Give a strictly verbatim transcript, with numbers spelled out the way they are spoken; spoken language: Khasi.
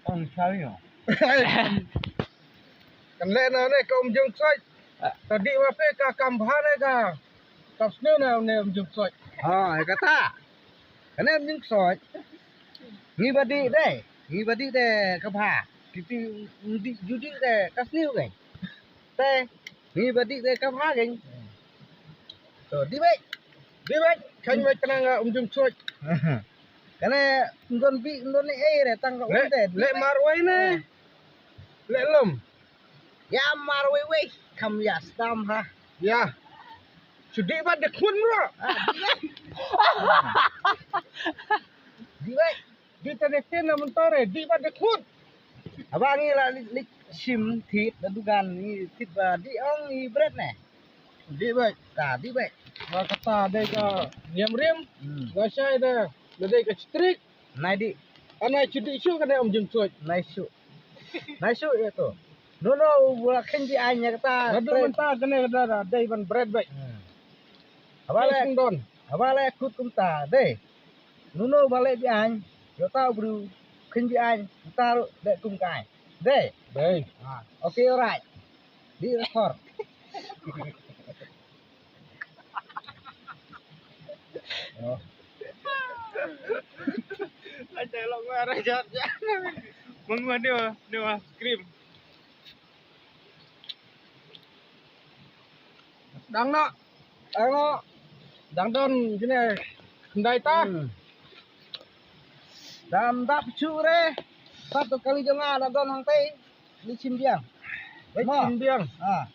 Ong sawi. Kan leh na ne ka um jingsoit. Ta dih ma phi ka kam bha ne ka. Kam sniew ne ne um jingsoit. Ha, kata. Kane um jingsoit. Ngi ba dih de. Ngi ba dih de ka bha. Kiti dih judi de ka sniew de. Te ngi ba dih de ka bha de. To dih bek. Dih bek. Kan mai kenang um jingsoit. Kane ndon bi ndon ni eh re tang ka um de. Le marwei ne. Le lum. Ya marwei wei kam ya stam ha. Ya. Sudi ba de khun bro. Di wei. Di ta de ken na mentore di ba de khun. Aba ngi la lik lik sim thit da dugan ngi thit ba di ong ngi bret ne. Di wei. Ta di wei. Ba kata de ka riam riam. Hmm. Ga shai de. Ba de ka strik. Nai di. Anai sudi shu kane um jingsoit. Nai shu. Nai shu ya to. No no wala khin di anya kata. Radu menta kane kada da dei ban bret bai. Hmm. Abale. Sung don. Abale kut kumta dei. No no bale di an. Yo ta bru khin di an. Taru de kum kai. Dei. Dei. Ah, okay, alright. Di rekor. Oh. Lah celok gua arah jawab ya. Mengwa dia dia scream. Dang nak. Dang nak. Dang don gini. Kendai ta. Hmm. Dam dap chu re. Satu kali jong nga dang don hang tei. Ni chim biang. Ni chim biang. Ah.